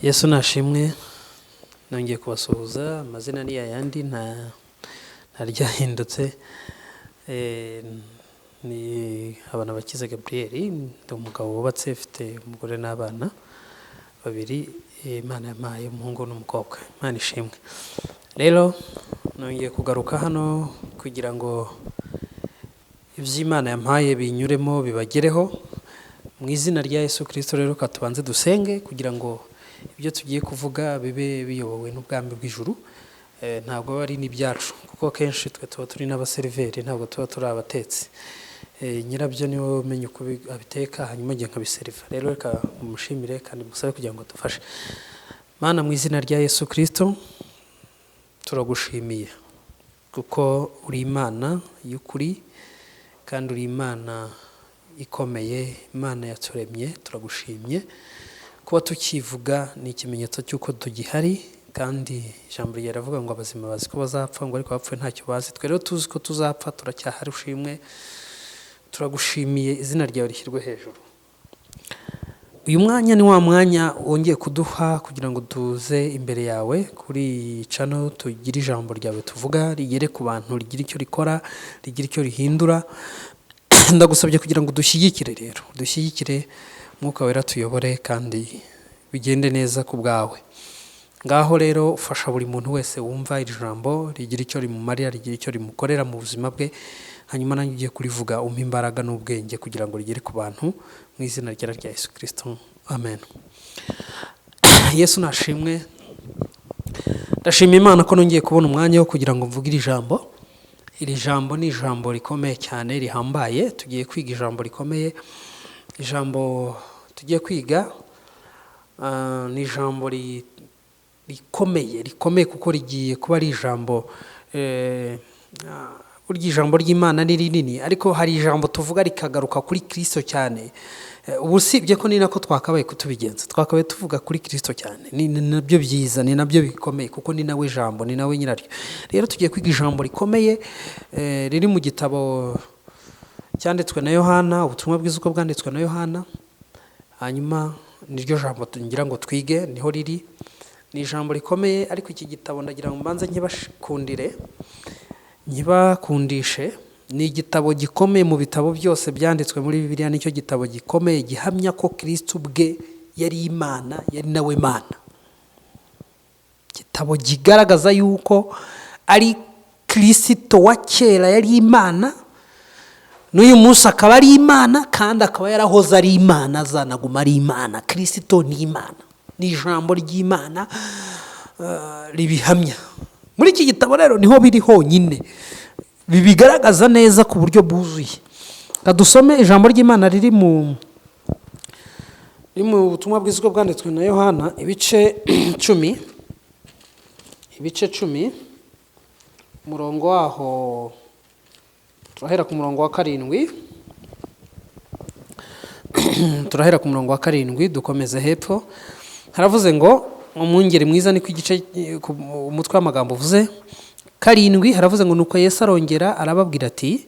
Yesu nashimwe, nongeye kubasuhuza. Amazina ni yayandi, ntaryahindutse. Ni Habanabakize Gabriel, ndi umugabo wubatse, ufite umugore n'abana babiri Imana yampaye, umuhungu n'umukobwa. Imana ishimwe. Rero nongeye kugaruka hano kugira ngo iby'Imana yampaye binyuremo bibagereho mu izina rya Yesu Kirisito. Rero ka tubanze dusenge kugira ngo ibyo tugiye kuvuga bibe biyobowe n'ubwami bw'ijuru. Ntabwo aba ari n'ibyacu, kuko akenshi twe tuba turi n'abaseriveri, ntabwo tuba turi abatetsi. Nyirabyo niwe umenya uko abiteka, hanyuma njye nkabiseriva. Rero reka mushimire kandi musabe kugira ngo dufashe. Mana, mu izina rya Yesu Kirisito, turagushimiye kuko uri Imana y'ukuri kandi uri Imana ikomeye, Imana yaturemye. Turagushimye kuba tukivuga, ni ikimenyetso cy'uko tugihari. Kandi ijambo ryawe riravuga ngo abazima bazi ko bazapfa, ngo ariko abapfuye ntacyo bazi. Twe rero tuzi ko tuzapfa, turacyahari. Ushimwe, turagushimiye, izina ryawe rishyirwe hejuru. Uyu mwanya ni wa mwanya wongeye kuduha kugira ngo tuze imbere yawe kuri iyi channel, tugire ijambo ryawe tuvuga, rigere ku bantu, rigire icyo rikora, rigire icyo rihindura. Ndagusabye kugira ngo dushyigikire. Rero dushyigikire, Mwuka Wera tuyobore kandi bigende neza ku bwawe. Ngaho rero ufasha buri muntu wese wumva iri jambo, rigira icyo rimumarira, rigira icyo rimukorera mu buzima bwe. Hanyuma nanjye ugiye kurivuga, umpe imbaraga n'ubwenge kugira ngo rigere ku bantu, mu izina ryera rya Yesu Kirisito, amen. Yesu nashimwe. Ndashima Imana ko nongeye kubona umwanya wo kugira ngo mvuge iri jambo. Iri jambo ni ijambo rikomeye cyane, rihambaye. Tugiye kwiga ijambo rikomeye. Ijambo tugiye kwiga ni ijambo rikomeye, rikomeye, kuko rigiye kuba ari ijambo burya ijambo ry'Imana ni rinini, ariko hari ijambo tuvuga rikagaruka kuri Kirisito cyane. Ubu usibye ko ni nako twakabaye kutubigenza, twakabaye tuvuga kuri Kirisito cyane. Ni nabyo byiza, ni nabyo bikomeye, kuko ni nawe jambo, ni nawe nyiraryo. Rero tugiye kwiga ijambo rikomeye riri mu gitabo cyanditswe na Yohana, ubutumwa bwiza uko bwanditswe na Yohana. Hanyuma niryo jambo ngira ngo twige, niho riri. Ni ijambo rikomeye, ariko iki gitabo ndagira ngo mbanze nkibakundire, nkibakundishe. Ni igitabo gikomeye mu bitabo byose byanditswe muri Bibiliya. Nicyo gitabo gikomeye gihamya ko Kirisito ubwe yari Imana, yari nawe Mana. Igitabo kigaragaza yuko ari Kirisito wa kera yari Imana, n'uyu munsi akaba ari Imana, kandi akaba yarahoze ari Imana, azanaguma ari Imana. Kirisito ni Imana, ni ijambo ry'Imana ribihamya. Muri iki gitabo rero niho biri honyine bibigaragaza neza ku buryo bwuzuye. Reka dusome ijambo ry'Imana riri mu butumwa bwiza uko bwanditswe na Yohana, ibice 10, ibice 10, umurongo waho turahera ku murongo wa 7. Turahera ku murongo wa 7 dukomeze hepfo. Haravuze ngo umwungeri mwiza, niko igice umutwe w'amagambo uvuze. 7 haravuze ngo: "Nuko Yesu arongera arababwira ati: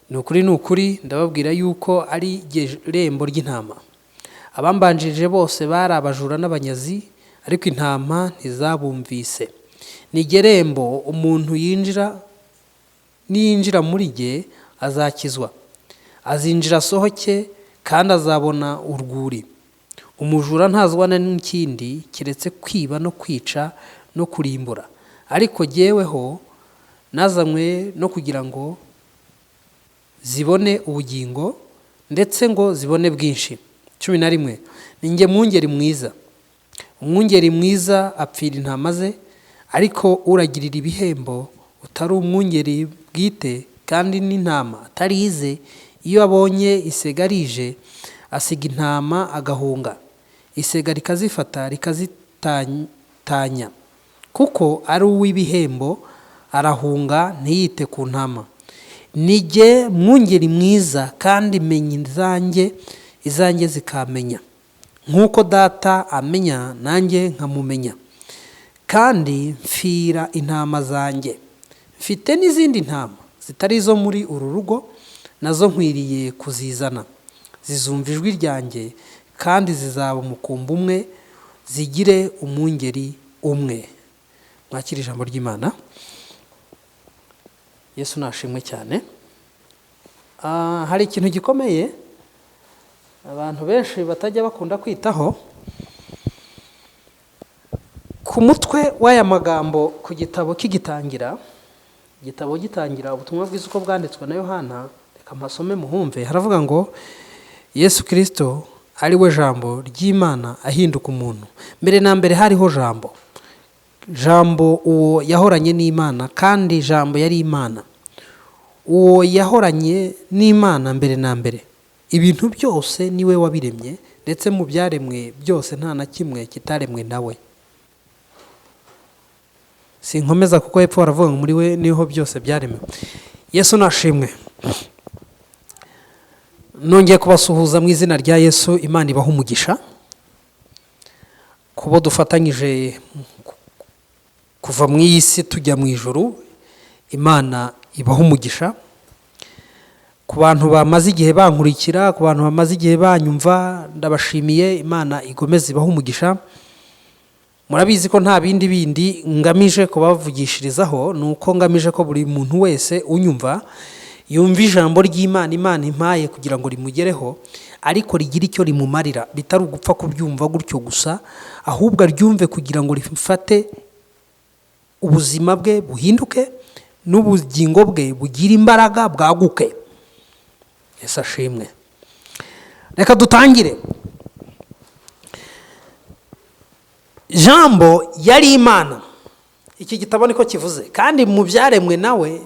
'Ni ukuri, ni ukuri, ndababwira yuko ari jye rembo ry'intama. Abambanjirije bose bari abajura n'abanyazi, ariko intama ntizabumvise. Ni jye rembo, umuntu yinjira niyinjira muri jye azakizwa, azinjira asohoke, kandi azabona urwuri. Umujura ntazwana n'ikindi keretse kwiba no kwica no kurimbura, ariko jyeweho nazanywe no kugira ngo zibone ubugingo, ndetse ngo zibone bwinshi.' 11: Ni njye mwungeri mwiza. Umwungeri mwiza apfira intama ze. Ariko uragirira ibihembo, utari umwungeri bwite, kandi n'intama atari ize, iyo abonye isega rije, asiga intama agahunga, isega rikazifata rikazitatanya, kuko ari uw'ibihembo, arahunga ntiyite ku ntama. Ni jye mwungeri mwiza, kandi menya izanjye, izanjye zikamenya, nk'uko Data amenya nanjye nkamumenya, kandi mfira intama zanjye. Mfite n'izindi ntama zitari izo muri uru rugo, nazo nkwiriye kuzizana. Zizumva ijwi ryanjye, kandi zizaba umukumbi umwe." zigire umwungeri umwe. Mwakire ijambo ry'Imana. Yesu nashimwe cyane. Hari ikintu gikomeye abantu benshi batajya bakunda kwitaho. Ku mutwe w'aya magambo, ku gitabo kigitangira, igitabo gitangira ubutumwa bwiza uko bwanditswe na Yohana, reka mpasome muhumve. Haravuga ngo Yesu Kirisito ari we jambo ry'Imana ahinduka umuntu. Mbere na mbere hariho jambo, jambo uwo yahoranye n'Imana, kandi jambo yari Imana. Uwo yahoranye n'Imana mbere na mbere. Ibintu byose niwe wabiremye, ndetse mu byaremwe byose nta na kimwe kitaremwe nawe. Sinkomeza kuko hepfo baravuga ngo muri we niho byose byaremewe. Yesu nashimwe. Nongeye kubasuhuza mu izina rya Yesu. Imana ibaha umugisha kubo dufatanyije kuva mu iyi si tujya mu ijuru. Imana ibaha umugisha. Ku bantu bamaze igihe bankurikira, ku bantu bamaze igihe banyumva, ndabashimiye. Imana igomeze ibaha umugisha. Murabizi ko nta bindi bindi ngamije kubavugishirizaho, ni uko ngamije ko buri muntu wese unyumva yumva ijambo ry'Imana Imana impaye kugira ngo rimugereho, ariko rigire icyo rimumarira, bitari ugupfa kubyumva gutyo gusa, ahubwo aryumve kugira ngo rifate ubuzima bwe buhinduke, n'ubugingo bwe bugire imbaraga, bwaguke. Yesu ashimwe. Reka dutangire. Jambo yari Imana, iki gitabo niko kivuze, kandi mu byaremwe nawe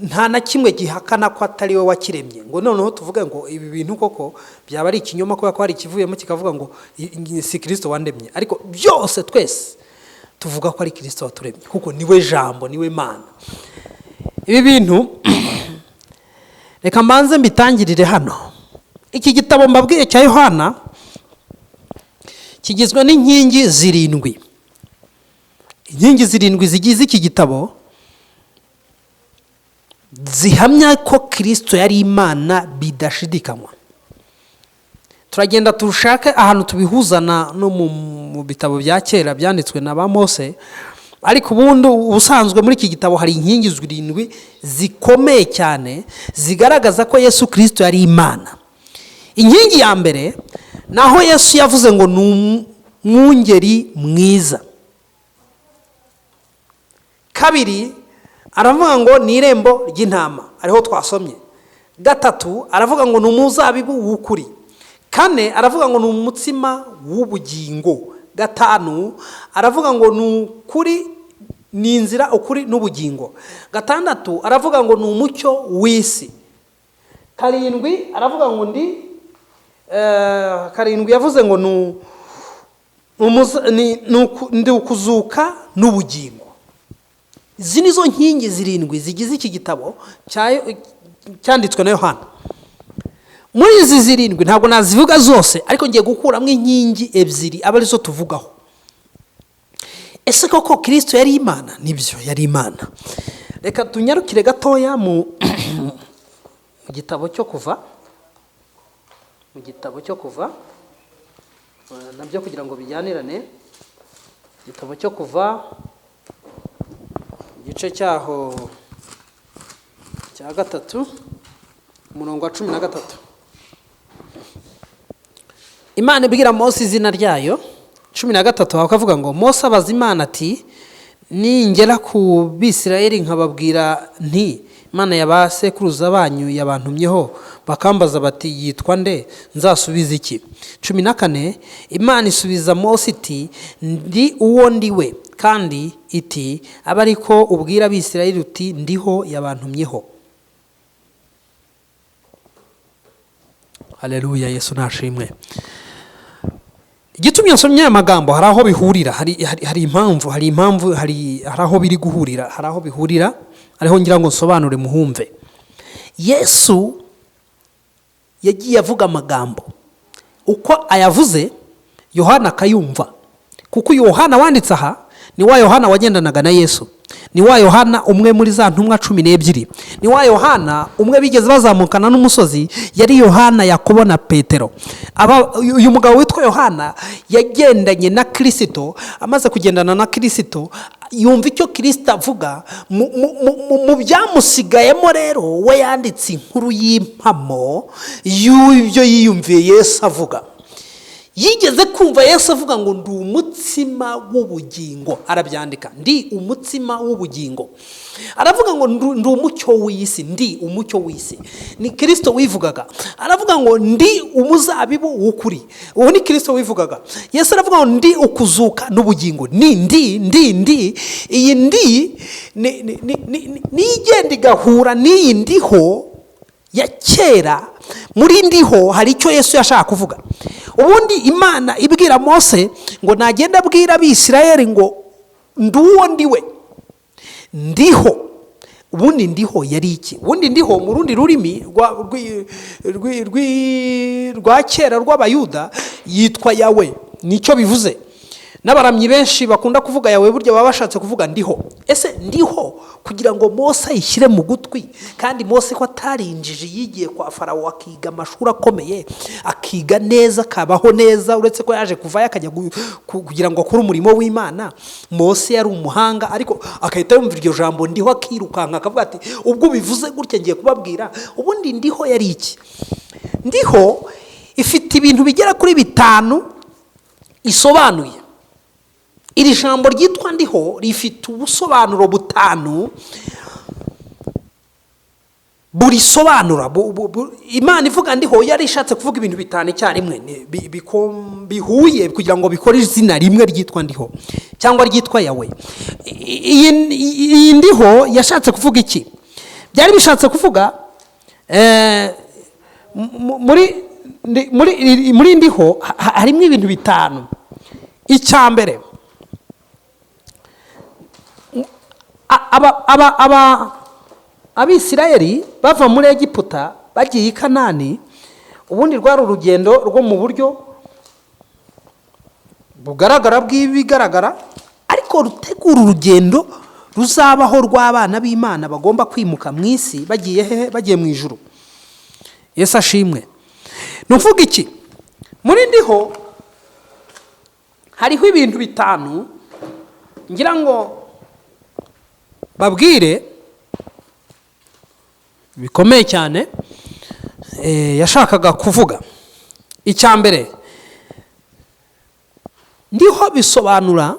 nta na kimwe gihakana ko atari we wakiremye. Ngo noneho tuvuge ngo ibi bintu koko byaba ari ikinyoma kubera ko hari ikivuyemo kikavuga ngo si Kirisito wandemye, ariko byose twese tuvuga ko ari Kirisito waturemye, kuko niwe jambo, niwe Mana. Ibi bintu reka mbanze mbitangirire hano. Iki gitabo mbabwiye cya Yohana kigizwe n'inkingi zirindwi. Inkingi zirindwi zigize iki gitabo zihamya ko Kirisito yari Imana bidashidikanywa. Turagenda tushake ahantu tubihuzana no mu bitabo bya kera byanditswe na ba Mose, ariko ubundi ubusanzwe muri iki gitabo hari inkingi zirindwi zikomeye cyane zigaragaza ko Yesu Kirisito yari Imana. Inkingi ya mbere, naho Yesu yavuze ngo ni umwungeri mwiza. Kabiri, aravuga ngo ni irembo ry'intama, ariho twasomye. Gatatu, aravuga ngo ni umuzabibu w'ukuri. Kane, aravuga ngo ni umutsima w'ubugingo. Gatanu, aravuga ngo ni ukuri, ni inzira, ukuri n'ubugingo. Gatandatu, aravuga ngo ni umucyo w'isi. Karindwi, aravuga ngo ndi karindwi yavuze ngo ni ukuzuka n'ubugingo. Izi nizo nkingi zirindwi zigize iki gitabo cyanditswe na Yohana. Muri izi zirindwi ntabwo nazivuga zose, ariko ngiye gukuramo inkingi ebyiri aba arizo tuvugaho. Ese koko Kirisito yari Imana? Nibyo, yari Imana. Reka tunyarukire gatoya mu gitabo cyo Kuva, mu gitabo cyo Kuva nabyo kugira ngo bijyanirane. Igitabo cyo Kuva, igice cyaho cya 3, umurongo wa 13. Imana ibwira Mose izina ryayo. 13 bakavuga ngo Mose abaza Imana ati ningera ku Bisirayeli nkababwira nti Imana ya ba sekuruza banyu yabantumyeho, bakambaza bati yitwa nde, nzasubiza iki? 14 Imana isubiza Mose iti ndi uwo ndi we, kandi iti abe ariko ubwira Abisirayeli uti ndiho yabantumyeho. Haleluya, Yesu nashimwe. Igitumye nsomye aya magambo, hari aho bihurira, hari impamvu, hari impamvu, hari aho biri guhurira, hari aho bihurira, ariho ngira ngo nsobanure muhumve. Yesu yagiye avuga amagambo, uko ayavuze Yohana akayumva, kuko Yohana wanditse aha ni wa Yohana wagendanaga na Yesu. Ni wa Yohana umwe muri za ntumwa 12, ni wa Yohana umwe bigeze bazamukana n'umusozi, yari Yohana, Yakobo na Petero. Uyu mugabo witwa Yohana yagendanye na Kirisito. Amaze kugendana na Kirisito, yumva icyo Kirisito avuga. Mu byamusigayemo rero, we yanditse inkuru y'impamo y'ibyo yiyumviye Yesu avuga. Yigeze kumva Yesu avuga ngo: "Ndi umutsima w'ubugingo." Arabyandika: "Ndi umutsima w'ubugingo." Aravuga ngo: "Ndi umucyo w'isi, ndi umucyo w'isi." Ni Kirisito wivugaga. Aravuga ngo: "Ndi umuzabibu w'ukuri." Uwo ni Kirisito wivugaga. Yesu aravuga ngo: "Ndi ukuzuka n'ubugingo." Ni ndi, ndi, ndi. Iyi ndi ni igenda igahura n'iyi ndiho ya kera. Muri ndiho hari icyo Yesu yashaka kuvuga. Ubundi Imana ibwira Mose ngo nagenda abwira Abisirayeli ngo: "Ndi uwo ndi we, ndiho." Ubundi ndiho yari iki? Ubundi ndiho mu rundi rurimi rwa kera rw'Abayuda yitwa Yawe, nicyo bivuze. N'abaramyi benshi bakunda kuvuga Yawe, burya baba bashatse kuvuga ndiho. Ese ndiho, kugira ngo Mose ayishyire mu gutwi, kandi Mose ko atarinjije, yigiye kwa Farawo, akiga amashuri akomeye, akiga neza, akabaho neza, uretse ko yaje kuvayo akajya kugira ngo akore umurimo w'Imana. Mose yari umuhanga, ariko agahita yumva iryo jambo ndiho, akirukanka, akavuga ati: "Ubwo ubivuze gutya, ngiye kubabwira." Ubundi ndiho yari iki? Ndiho ifite ibintu bigera kuri bitanu isobanuye. Iri jambo ryitwa ndiho rifite ubusobanuro butanu burisobanura. Imana ivuga ndiho yari ishatse kuvuga ibintu bitanu icyarimwe bihuye kugira ngo bikore izina rimwe ryitwa ndiho cyangwa ryitwa Yawe. Iyi ndiho yashatse kuvuga iki? Byari bishatse kuvuga muri ndiho harimo ibintu bitanu. Icya mbere, Abisirayeli bava muri Egiputa bagiye i Kanani, ubundi rwari urugendo rwo mu buryo bugaragara bw'ibigaragara, ariko rutegura urugendo ruzabaho rw'abana b'Imana bagomba kwimuka mu isi bagiye hehe? Bagiye mu ijuru. Yesu ashimwe. Ni ukuvuga iki? Muri ndiho hariho ibintu bitanu ngira ngo babwire bikomeye cyane yashakaga kuvuga. Icya mbere, ndiho bisobanura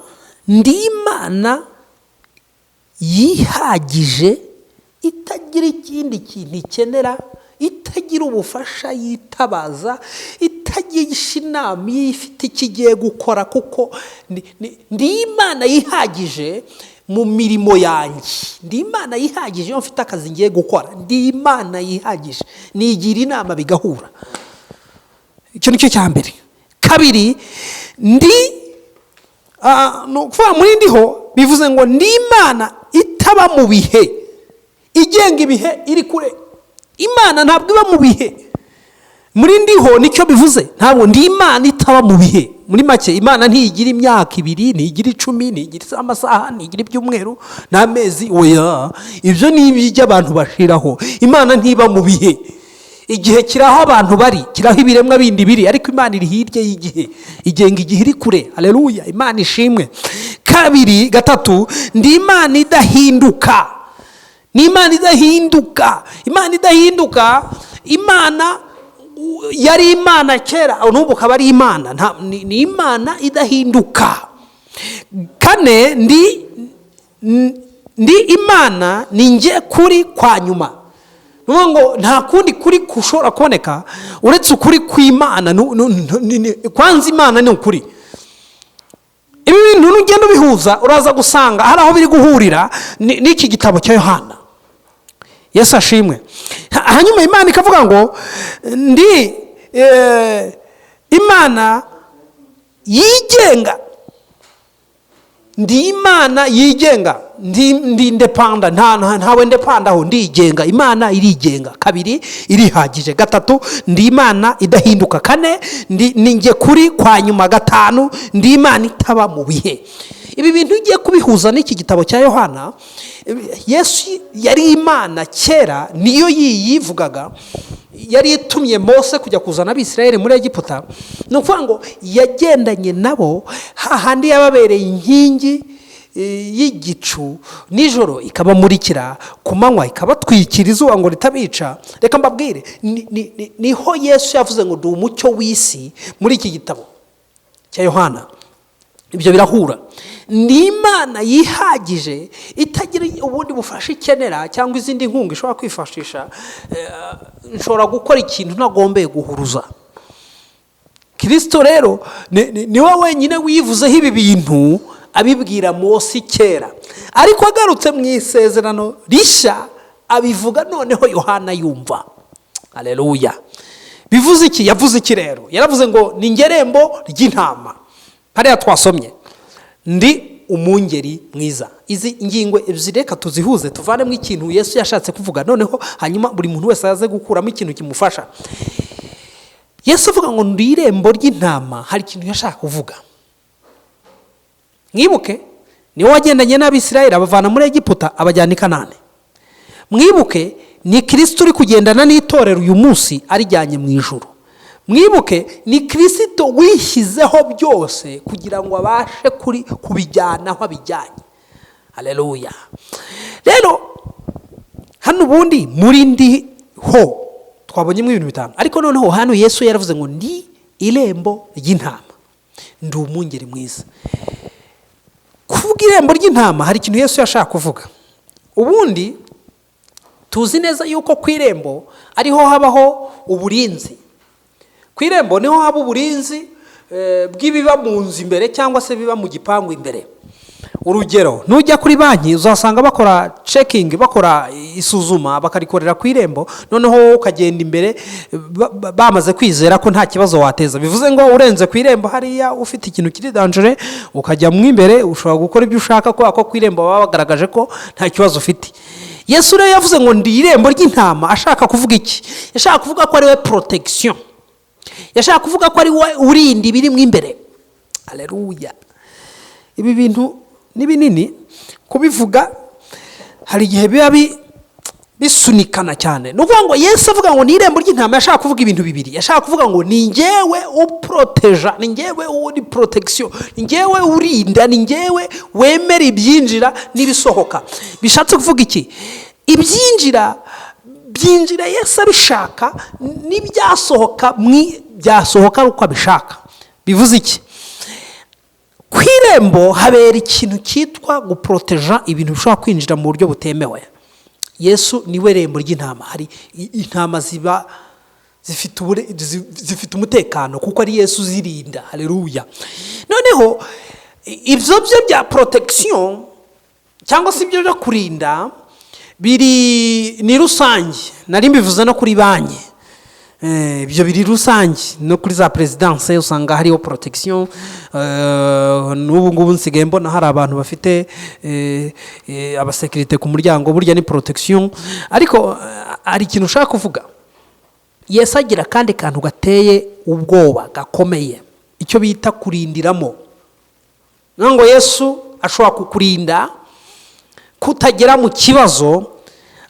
ndi Imana yihagije, itagira ikindi kintu ikenera, itagira ubufasha yitabaza, itagisha inama iyo ifite icyo igiye gukora, kuko ndi Imana yihagije mu mirimo yanjye. Ndi Imana yihagije iyo mfite akazi ngiye gukora. Ndi Imana yihagije, nigira inama bigahura. Icyo ni cyo cya mbere. Kabiri, ndi ni ukuvuga muri ndiho bivuze ngo ndi Imana itaba mu bihe, igenga ibihe iri kure. Imana ntabwo iba mu bihe. Muri ndiho nicyo bivuze. Ntabwo ndi Imana itaba mu bihe. Muri make, Imana ntigira imyaka 2, ntigira 10, ntigira amasaha, ntigira ibyumweru n'amezi. Oya, ibyo ni iby'abantu bashiraho. Imana ntiba mu bihe. Igihe kiri aho abantu bari, kiri aho ibiremwa bindi biri, ariko Imana iri hirya y'igihe, igenga igihe iri kure. Haleluya, Imana ishimwe. Kabiri, gatatu, ndi Imana idahinduka. Ni Imana idahinduka. Imana idahinduka. Imana yari Imana kera, n'ubu ukaba ari Imana. Ni Imana idahinduka. Kane, ndi Imana, ni njye kuri kwa nyuma. Ni ukuvuga ngo nta kundi kuri kushobora kuboneka uretse ukuri kw'Imana. Kwanza Imana ni ukuri. Ibi bintu nugenda ubihuza, uraza gusanga hari aho biri guhurira n'iki gitabo cya Yohana. Yesu ashimwe. Hanyuma Imana ikavuga ngo ndi Imana yigenga. Ndi Imana yigenga. Ndi indépendant, ntawe ndepandaho, ndigenga. Imana irigenga. Kabiri, irihagije. Gatatu, ndi Imana idahinduka. Kane, ni njye kuri kwa nyuma. Gatanu, ndi Imana itaba mu bihe. Ibi bintu ugiye kubihuza n'iki gitabo cya Yohana. Yesu yari Imana kera, niyo yiyivugaga, yari itumye Mose kujya kuzana Abisirayeli muri Egiputa. Ni ukuvuga ngo yagendanye nabo hahandi yababereye inkingi y'igicu nijoro ikabamurikira, ku manywa ikabatwikira izuba ngo ritabica. Reka mbabwire, niho Yesu yavuze ngo: "Ndi umucyo w'isi." Muri iki gitabo cya Yohana ibyo birahura. Ni Imana yihagije, itagira ubundi bufasha ikenera cyangwa izindi nkunga ishobora kwifashisha. Nshobora gukora ikintu ntagombeye guhuruza. Kirisito rero niwe wenyine wivuzeho ibi bintu, abibwira Mose kera, ariko agarutse mu Isezerano Rishya abivuga noneho Yohana yumva. Aleluya! Bivuze iki? Yavuze iki rero? Yaravuze ngo: "Ni irembo ry'intama." Hariya twasomye: "Ndi umwungeri mwiza." Izi ngingo ebyiri reka tuzihuze, tuvanemo ikintu Yesu yashatse kuvuga, noneho hanyuma buri muntu wese aze gukuramo ikintu kimufasha. Yesu avuga ngo: "Ndi irembo ry'intama," hari ikintu yashaka kuvuga. Mwibuke, niwe wagendanye n'Abisirayeli, abavana muri Egiputa, abajyana i Kanani. Mwibuke, ni Kirisito uri kugendana n'itorero uyu munsi, arijyanye mu ijuru. Mwibuke, ni Kirisito wishyizeho byose kugira ngo abashe kubijyana aho abijyanye. Aleluya! Rero hano ubundi muri ndi ho twabonyemo ibintu bitanu, ariko noneho hano Yesu yaravuze ngo: "Ndi irembo ry'intama, ndi umwungeri mwiza." Kuvuga irembo ry'intama, hari ikintu Yesu yashaka kuvuga. Ubundi tuzi neza yuko ku irembo ariho habaho uburinzi. Ku irembo niho haba uburinzi bw'ibiba mu nzu imbere cyangwa se biba mu gipangu imbere. Urugero, nujya kuri banki uzasanga bakora checking, bakora isuzuma, bakarikorera ku irembo, noneho wowe ukagenda imbere bamaze kwizera ko nta kibazo wateza. Bivuze ngo urenze ku irembo hariya ufite ikintu kiri dangereux, ukajya mo imbere, ushobora gukora ibyo ushaka, kubera ko ku irembo baba bagaragaje ko nta kibazo ufite. Yesu rero yavuze ngo: "Ndi irembo ry'intama," ashaka kuvuga iki? Yashaka kuvuga ko ari we protection, yashaka kuvuga ko ari we urinda ibirimo imbere. Aleluya! Ibi bintu ni binini kubivuga, hari igihe biba bisunikana cyane. Ni ukuvuga ngo Yesu avuga ngo ni irembo ry'intama, yashaka kuvuga ibintu bibiri. Yashaka kuvuga ngo ni ngewe uporoteja, ni ngewe uri protection, ni ngewe urinda, ni ngewe wemera ibyinjira n'ibisohoka. Bishatse kuvuga iki? Ibyinjira byinjira Yesu abishaka, n'ibyasohoka byasohoka ari uko abishaka. Bivuze iki? Ku irembo habera ikintu cyitwa guporoteja ibintu bishobora kwinjira mu buryo butemewe. Yesu niwe rembo ry'intama. Hari intama ziba zifite umutekano kuko ari Yesu uzirinda. Hareruya! Noneho ibyo byo bya protection cyangwa se ibyo byo kurinda biri ni rusange, nari mbivuze no kuri banki. Ibyo biri rusange, no kuri za perezidanse usanga hariho protection. N'ubu ngubu nsigaye mbona hari abantu bafite abasekirite ku muryango, burya ni protection. Ariko hari ikintu ushaka kuvuga. Yesu agira akandi kantu gateye ubwoba gakomeye, icyo bita kurindiramo. Niyo ngo Yesu ashobora kukurinda kutagera mu kibazo,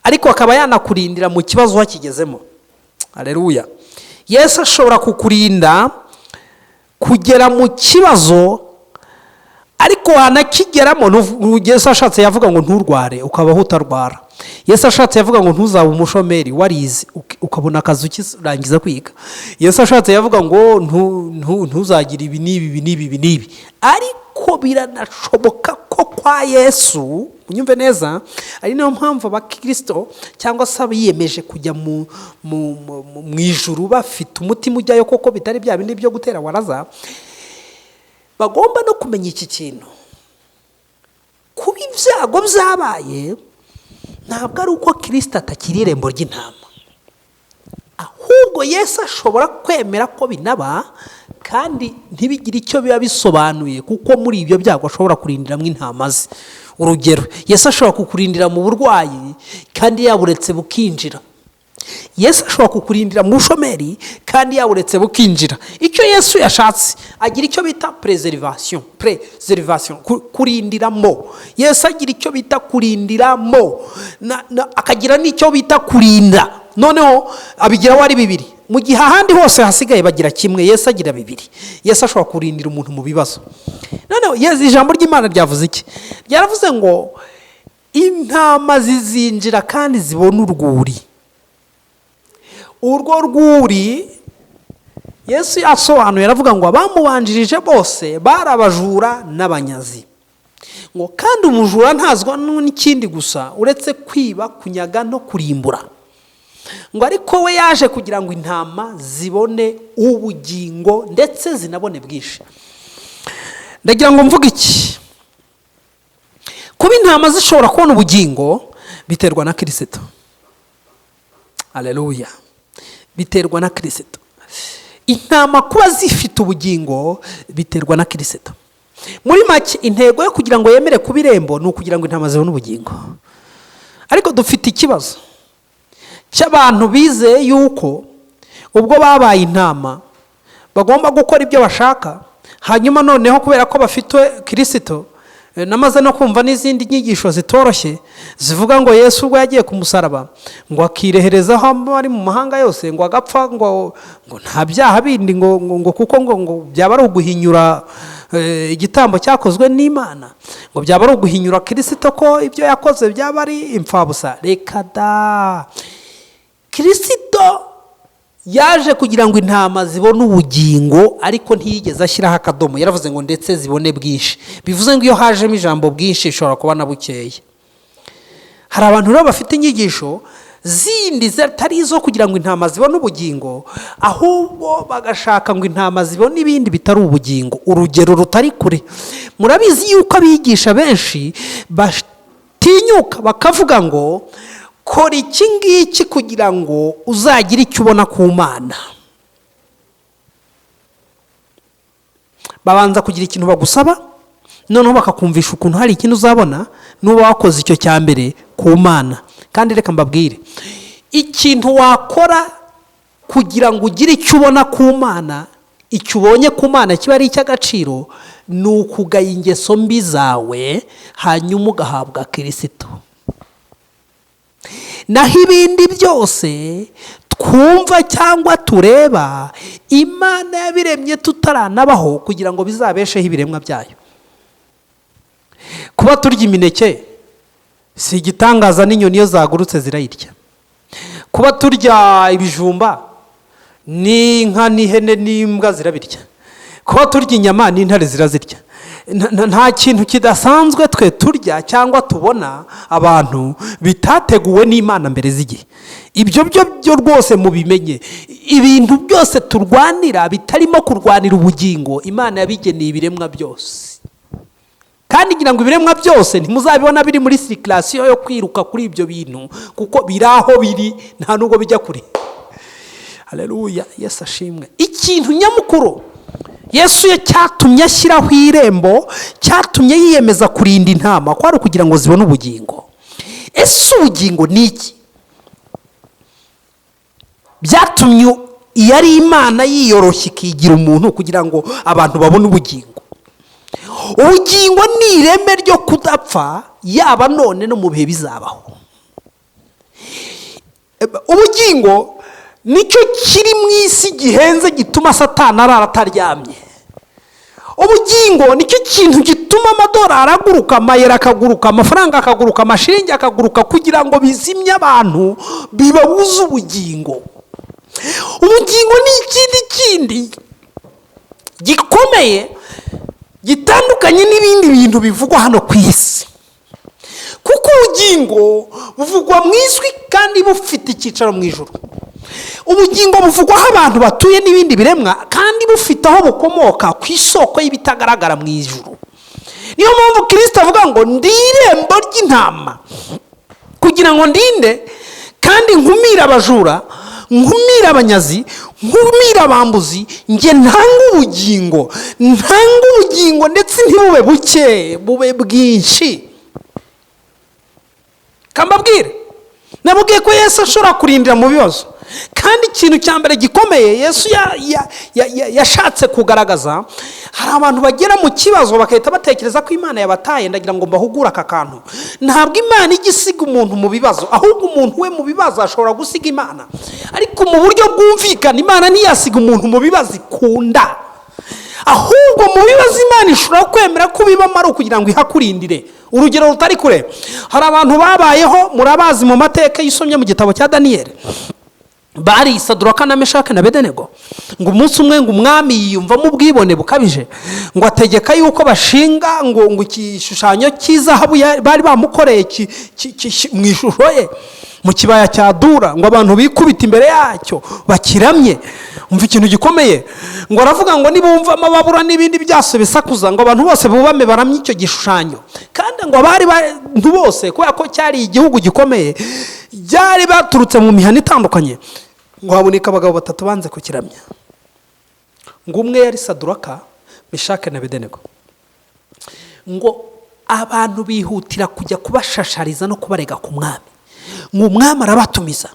ariko akaba yanakurindira mu kibazo wakigezemo. Aleluya! Yesu ashobora kukurinda kugera mu kibazo, ariko wanakigeramo. Yesu ashatse yavuga ngo nturware, ukabaho utarwara. Yesu ashatse yavuga ngo ntuzabe umushomeri warize, ukabona akazi ukirangiza kwiga. Yesu ashatse yavuga ngo ntuzagire ibi n'ibi, ibi n'ibi, ibi n'ibi. Ariko biranashoboka ko kwa Yesu, unyumve neza, ari nayo mpamvu abakirisito cyangwa se abiyemeje kujya mu ijuru bafite umutima ujyayo koko, bitari bya bindi byo gutera waraza, bagomba no kumenya iki kintu: kuba ibyago byabaye ntabwo ari uko Kirisito atakiri irembo ry'intama, ahubwo Yesu ashobora kwemera ko binaba. Kandi ntibigire icyo biba bisobanuye, kuko muri ibyo byago ashobora kurindiramo intama ze. Urugero, Yesu ashobora kukurindira mu burwayi kandi yaburetse bukinjira. Yesu ashobora kukurindira mu bushomeri kandi yaburetse bukinjira. Icyo Yesu yashatse, agira icyo bita préservation, préservation, kurindiramo. Yesu agira icyo bita kurindiramo, akagira n'icyo bita kurinda. Noneho abigiraho ari bibiri, mu gihe ahandi hose hasigaye bagira kimwe, Yesu agira bibiri. Yesu ashobora kurindira umuntu mu bibazo. Noneho Yesu, ijambo ry'Imana ryavuze iki? Ryaravuze ngo intama zizinjira kandi zibona urwuri. Urwo rwuri Yesu yasobanuye, aravuga ngo abamubanjirije bose bari abajura n'abanyazi, ngo kandi umujura ntazwa n'ikindi gusa uretse kwiba, kunyaga no kurimbura, ngo ariko we yaje kugira ngo intama zibone ubugingo ndetse zinabone bwinshi. Ndagira ngo mvuge iki? Kuba intama zishobora kubona ubugingo biterwa na Kirisito. Aleluya! Biterwa na Kirisito. Intama kuba zifite ubugingo biterwa na Kirisito. Muri make, intego yo kugira ngo yemere kuba irembo ni ukugira ngo intama zibone ubugingo. Ariko dufite ikibazo cy'abantu bizeye yuko ubwo babaye intama bagomba gukora ibyo bashaka, hanyuma noneho kubera ko bafite Kirisito. Namaze no kumva n'izindi nyigisho zitoroshye zivuga ngo Yesu ubwo yagiye ku musaraba, ngo akireherezaho ari mu mahanga yose, ngo agapfa, ngo nta byaha bindi, ngo kuko ngo byaba ari uguhinyura igitambo cyakozwe n'Imana, ngo byaba ari uguhinyura Kirisito, ko ibyo yakoze byaba ari imfabusa. Reka da! Kirisito yaje kugira ngo intama zibone ubugingo, ariko ntiyigeze ashyiraho akadomo. Yaravuze ngo ndetse zibone bwinshi. Bivuze ngo iyo hajemo ijambo bwinshi, ishobora kuba na bukeya. Hari abantu rero bafite inyigisho zindi zitari izo kugira ngo intama zibone ubugingo, ahubwo bagashaka ngo intama zibone ibindi bitari ubugingo. Urugero rutari kure, murabizi yuko abigisha benshi batinyuka bakavuga ngo kora iki ngiki kugira ngo uzagire icyo ubona ku Mana. Babanza kugira ikintu bagusaba, noneho bakakumvisha ukuntu hari ikintu uzabona nuba wakoze icyo cya mbere ku Mana. Kandi reka mbabwire, ikintu wakora kugira ngo ugire icyo ubona ku Mana, icyo ubonye ku Mana kiba ari icy'agaciro, ni ukugaya ingeso mbi zawe, hanyuma ugahabwa Kirisito. Naho ibindi byose twumva cyangwa tureba, Imana yabiremye tutaranabaho kugira ngo bizabesheho ibiremwa byayo. Kuba turya imineke si igitangaza, n'inyoni iyo zagurutse zirayirya. Kuba turya ibijumba, n'inka n'ihene n'imbwa zirabirya. Kuba turya inyama, n'intare zirazirya. Nta kintu kidasanzwe twe turya cyangwa tubona abantu bitateguwe n'Imana mbere z'igihe. Ibyo byo byo rwose mubimenye. Ibintu byose turwanira bitarimo kurwanira ubugingo, Imana yabigeneye ibiremwa byose. Kandi ngira ngo ibiremwa byose ntimuzabibona biri muri circulation yo kwiruka kuri ibyo bintu, kuko biri aho biri, nta nubwo bijya kure. Haleluya, Yesu ashimwe! Ikintu nyamukuru Yesu ye cyatumye ashyiraho irembo, cyatumye yiyemeza kurinda intama, kwari ukugira ngo zibone ubugingo. Ese ubugingo ni iki? Byatumye iyo ari Imana yiyoroshya ikigira umuntu kugira ngo abantu babone ubugingo. Ubugingo ni ireme ryo kudapfa, yaba none no mu bihe bizabaho. Ubugingo nicyo kiri mu isi gihenze, gituma Satani arara ataryamye. Ubugingo nicyo kintu gituma amadolari aguruka, amayero akaguruka, amafaranga akaguruka, amashiringi akaguruka, kugira ngo bizimye abantu, bibabuze ubugingo. Ubugingo ni ikindi kindi gikomeye gitandukanye n'ibindi bintu bivugwa hano ku isi, kuko ubugingo buvugwa mu ijwi kandi bufite icyicaro mu ijuru. Ubugingo buvugwaho abantu batuye n'ibindi biremwa, kandi bufite aho bukomoka ku isoko y'ibitagaragara mu ijuru. Niyo mpamvu Kirisito avuga ngo ndi irembo ry'intama kugira ngo ndinde kandi nkumire abajura. Nkumire abanyazi, nkumire abambuzi, njye ntanga ubugingo, ntanga ubugingo, ndetse ntibube buke, bube bwinshi. Kambabwire, nababwiye ko Yesu ashobora kurindira mu bibazo. Kandi ikintu cya mbere gikomeye Yesu yashatse kugaragaza, hari abantu bagera mu kibazo bagahita batekereza ko Imana yabataye. Ndagira ngo mbahugure aka kantu: ntabwo Imana ijya isiga umuntu mu bibazo, ahubwo umuntu we mu bibazo ashobora gusiga Imana. Ariko mu buryo bwumvikana, Imana ntiyasiga umuntu mu bibazo ikunda, ahubwo mu bibazo Imana ishobora kwemera ko ubibamo ari ukugira ngo ihakurindire. Urugero rutari kure, hari abantu babayeho, murabazi mu mateka y'isomye mu gitabo cya Daniyeli, bari Saduraka na Meshake na Bedenego. Ngo umunsi umwe ngo umwami yiyumvamo ubwibone bukabije, ngo ategeka yuko bashinga ngo igishushanyo cy'izahabu bari bamukoreye mu ishusho ye mu kibaya cya Dura, ngo abantu bikubite imbere yacyo bakiramye. Umva ikintu gikomeye, ngo aravuga ngo nibumva amababura n'ibindi byose bisakuza, ngo abantu bose bubame baramye icyo gishushanyo. Kandi ngo abari bantu bose, kubera ko cyari igihugu gikomeye, byari baturutse mu mihanda itandukanye, ngo haboneka abagabo batatu banze kukiramya. Ngo umwe yari Saduraka, Meshake na Bedenego. Ngo abantu bihutira kujya kubashashariza no kubarega ku mwami. Ngo umwami arabatumiza,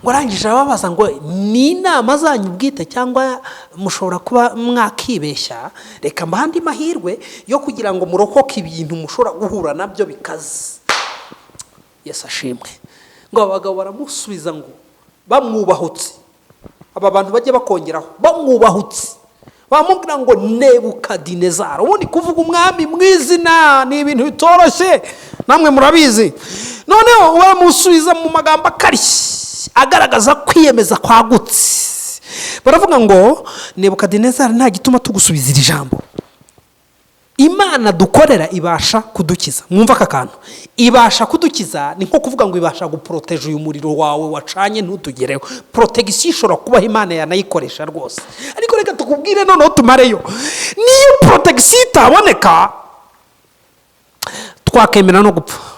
ngo arangije arababaza ngo: "Ni inama zanyu bwite cyangwa mushobora kuba mwakibeshya? Reka mbahe andi mahirwe yo kugira ngo murokoke ibintu mushobora guhura nabyo bikaze." Yesu ashimwe. Ngo aba bagabo baramusubiza ngo bamwubahutse, aba bantu bajye bakongeraho bamwubahutse, bamubwira ngo: "Nebukadinezari." Ubundi kuvuga umwami mu izina ni ibintu bitoroshye, namwe murabizi. Noneho bamusubiza mu magambo akarishye agaragaza kwiyemeza kwagutse, baravuga ngo: "Nebukadinezari, nta gituma tugusubiza iri jambo. Imana dukorera ibasha kudukiza." Mwumva aka kantu, ibasha kudukiza ni nko kuvuga ngo ibasha guporoteje uyu muriro wawe wacanye ntutugereho. Protection ishobora kubaho, Imana yanayikoresha rwose. Ariko reka tukubwire noneho tumareyo, niyo protection itaboneka twakemera no gupfa.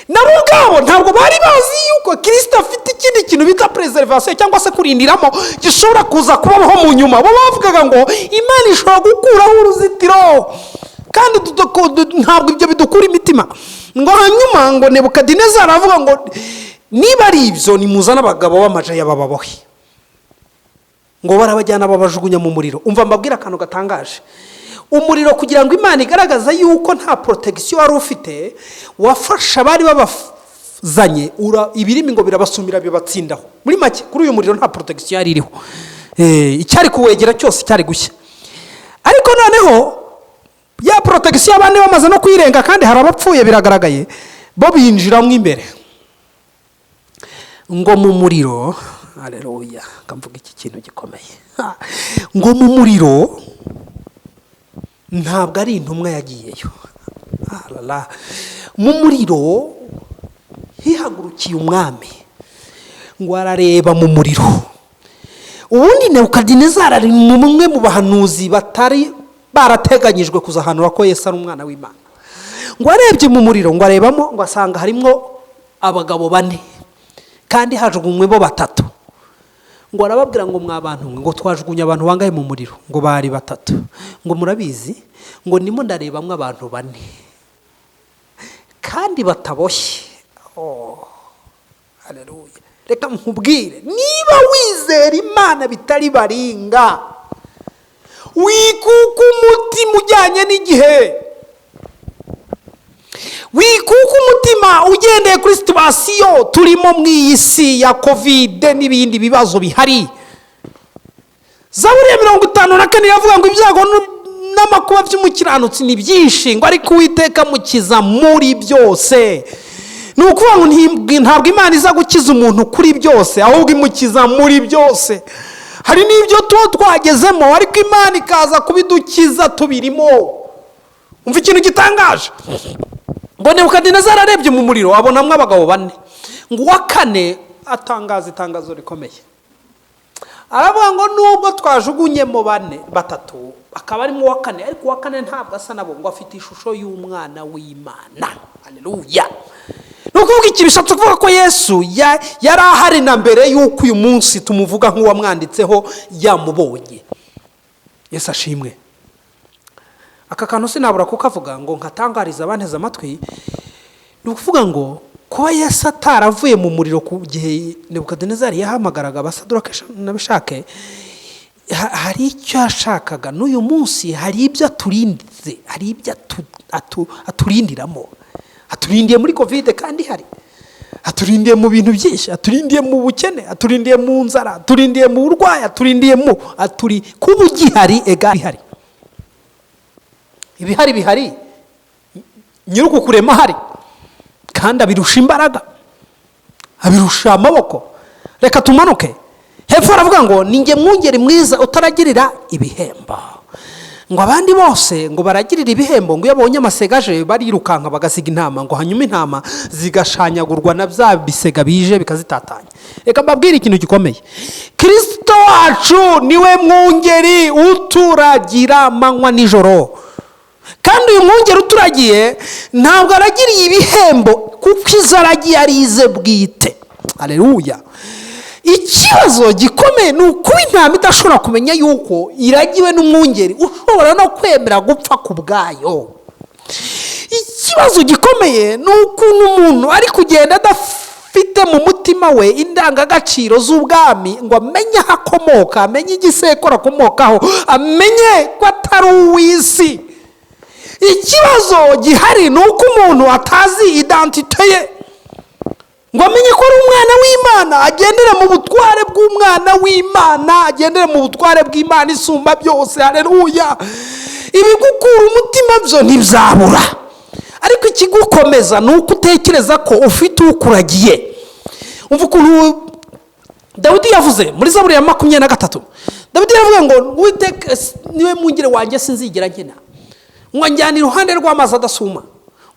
Nabo ubwabo ntabwo bari bazi yuko Kirisita afite ikindi kintu bita préservation cyangwa se kurindiramo gishobora kuza kubaho mu nyuma. Bo bavugaga ngo Imana ishobora gukuraho uruzitiro, kandi ntabwo ibyo bidukura imitima. Ngo hanyuma ngo Nebukadinezari aravuga ngo: "Niba ari ibyo, nimuzane abagabo b'amajaya bababohe." Ngo barabajyana babajugunya mu muriro. Umva mbabwire akantu gatangaje: umuriro, kugira ngo Imana igaragaze yuko nta protection wari ufite, wafashe abari babazanye, ibirimi ngo birabasumira bibatsindaho. Muri make, kuri uyu muriro nta protection yari iriho. Icyari kuwegera cyose cyari gushya. Ariko noneho ya protection abandi bamaze no kuyirenga, kandi hari abapfuye biragaragaye, bo binjiramo imbere ngo mu muriro. Aleluya! Mvuga iki kintu gikomeye. Ngo mu muriro ntabwo ari intumwa yagiyeyo. Alala. Mu muriro hihagurukiye umwami, ngo arareba mu muriro. Ubundi Nebukadinezari ari mumwe mu bahanuzi batari barateganyijwe kuzahanura ko Yesu ari umwana w'Imana. Ngo arebye mu muriro, ngo arebamo, ngo asanga harimo abagabo bane kandi hajugunywe bo batatu. Ngo arababwira ngo: "Mwa bantu mwe, ngo twajugunye abantu bangahe mu muriro?" Ngo bari batatu. Ngo: "Murabizi?" Ngo "Ndimo ndarebamo abantu bane kandi bataboshye." Oh, haleluya! Reka nkubwire, niba wizera Imana bitari baringa, wikuka umutima ujyanye n'igihe, wikuka umutima ugendeye kuri situation turimo mu iyi si ya COVID n'ibindi bibazo bihari. Zaburi ya 54 iravuga ngo ibyago n'amakuba by'umukiranutsi ni byinshi, ngo ariko Uwiteka amukiza muri byose. Ni ukuvuga ngo ntabwo Imana iza gukiza umuntu kuri byose, ahubwo imukiza muri byose. Hari n'ibyo tuba twagezemo, ariko Imana ikaza kubidukiza tubirimo. Umva ikintu gitangaje: ngo Nebukadinezari arebye mu muriro abonamo abagabo bane, ngo uwa kane atangaza itangazo rikomeye, aravuga ngo nubwo twajugunyemo bane, batatu akaba arimo uwa kane, ariko uwa kane ntabwo asa nabo, ngo afite ishusho y'umwana w'Imana. Aleluya! Ni Ni ukuvuga iki? Bishatse kuvuga ko Yesu yari ahari na mbere y'uko uyu munsi tumuvuga nk'uwamwanditseho yamubonye. Yesu ashimwe. Aka kantu sinabura kukavuga ngo nkatangariza abanteze amatwi. Ni ukuvuga ngo kuba Yesu ataravuye mu muriro ku gihe Nebukadinezari yahamagaraga Abasadurake na Meshake, hari icyo yashakaga. N'uyu munsi hari ibyo aturinze, hari ibyo aturindiramo. Aturindiye muri COVID kandi hari, aturindiye mu bintu byinshi, aturindiye mu bukene, aturindiye mu nzara, aturindiye mu burwayi, aturindiye mu aturi kuba ugihari. Ega bihari, ibihari bihari, nyir'uku kurema ahari kandi abirusha imbaraga, abirusha amaboko. Reka tumanuke hepfo. Aravuga ngo: "Ni njye mwungeri mwiza utaragirira ibihembo." Ngo abandi bose ngo baragirira ibihembo, ngo iyo babonye amasega aje barirukanka bagasiga intama, ngo hanyuma intama zigashanyagurwa na bya bisega bije bikazitatanya. Reka mbabwire ikintu gikomeye: Kirisito wacu niwe mwungeri uturagira amanywa nijoro. Kandi uyu mwungeri uturagiye ntabwo aragiriye ibihembo, kuko izo aragiye ari ize bwite. Aleluya! Ikibazo gikomeye ni ukuba intama idashobora kumenya yuko iragiwe n'umwungeri ushobora no kwemera gupfa ku bwayo. Ikibazo gikomeye ni ukuntu umuntu ari kugenda adafite mu mutima we indangagaciro z'ubwami, ngo amenye aho akomoka, amenye igisekuru akomokaho, amenye ko atari uw'isi. Ikibazo gihari ni uko umuntu atazi identité ye, ngo amenye ko ari umwana w'Imana, agendere mu butware bw'umwana w'Imana, agendere mu butware bw'Imana isumba byose. Hareruya! Ibigukura umutima byo ntibyabura, ariko ikigukomeza ni uko utekereza ko ufite ukuragiye. Umva ukuntu Dawidi yavuze muri Zaburi ya 23. Dawidi yavuga ngo: "Uwiteka niwe mwungeri wanjye, sinzigera nkena. Ngo njyana iruhande rw'amazi adasuma,